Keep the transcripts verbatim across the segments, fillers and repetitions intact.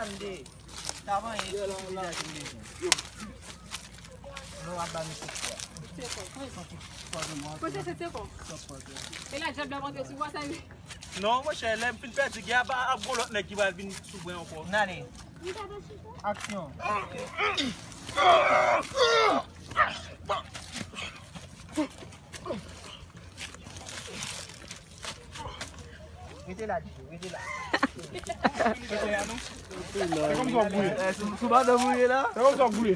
Sa vanyan, se ti vizaj m bezwen. Non, w ap ba misye fwa. Mwen se se senkon. E la, djab la monte sou mwen, sa. Non, monchè, lè m fin pèdi, gen ap, ap gon lòt nèg ki pral vin sou mwen ankò. N ale. Aksyon. Rete la, Djidjo, rete la. Se kòmsi w ap gouye. Eh, sou, sou baton mouye la. Se kòmsi w ap gouye.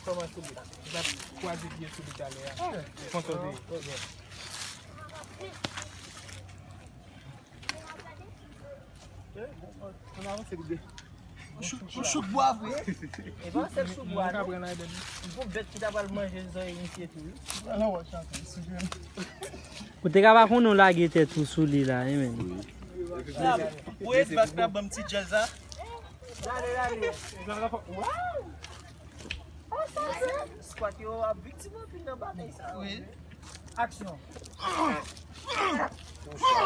Kòmanse gouye. L ap kwaze pye sou li talè a. Kòmsi w ap gouye. Ann avanse, Djidjo. Ou chouk, ou chouk bwa vre. E pa sèl sou bwa, non. Gwo bèt ki ta pral manje zòrèy misye tou, wi. Ou te ka pa konnen w lage tèt ou sou li la, wi, men. Ou e bak la, ban m ti djèl sa. Gade, gade. Squat yo ap viktim anpil nan batay sa. Wi. Aksyon.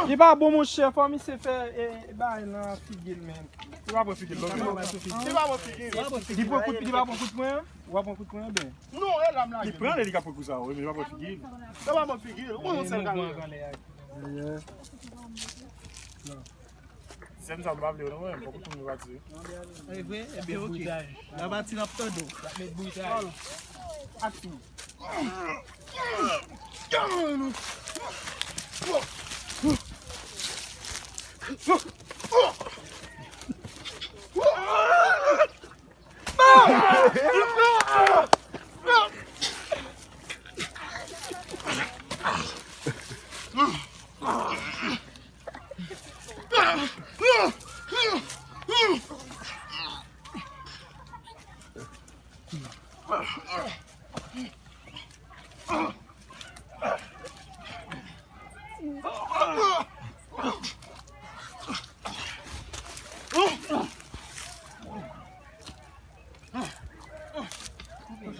Li pa bon, monchè, fò misye fè, e, e, bagay nan figi l, men. Li pa pran figi l, non. Li pa pran figi l. Li pran kout, li pa pran kout pwen, an? Ou pa pran kout pwen, an, ben. Non, e la m lage. Li pran, li ka pran kou sa, wi, men li pa pran figi l. Li pa pran figi l. Ou konn yon sèl kalè. Sèm sa, m pa vle yo non, men fòk ou tounen pati. E vre? Ebyen, oke. N a pati, n ap tande w. Aksyon.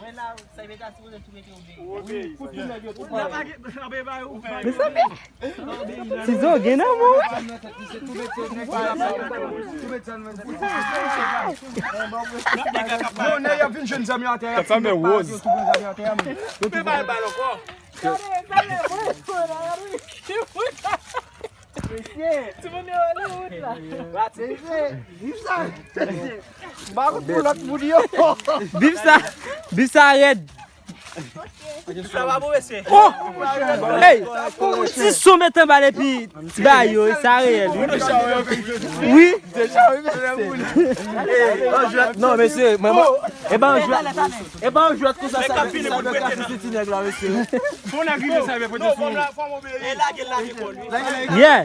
Mwen la, sa e meta si mwen tou mete obeyi. Wi, pou tout nèg yo tou parèy. Mezanmi, Tizo gen nan men w. Non, nèg y ap vin jwenn zam yo atè, y ap fin nan pa yo tou pran zam yo atè, men. Yo tou pran. Mesye. Timoun yo Hollywood la. Mesye, viv sa. Mesye. M pa konn pou lòt moun yo. Viv sa. Viv sa rèd. Sa va bon, mesye. Oh! Hey! Ti son met anba l epi ti ba yo, sa reyèl, wi. Wi. Non, mesye, mwen, mwen, e pa yon jwèt, e pa yon jwèt konsa, sa, sa, sa, sa, ti nèg la, mesye. Bon, nèg rive sa, men, pote sou. E lage, lage kò l, wi. Yeah.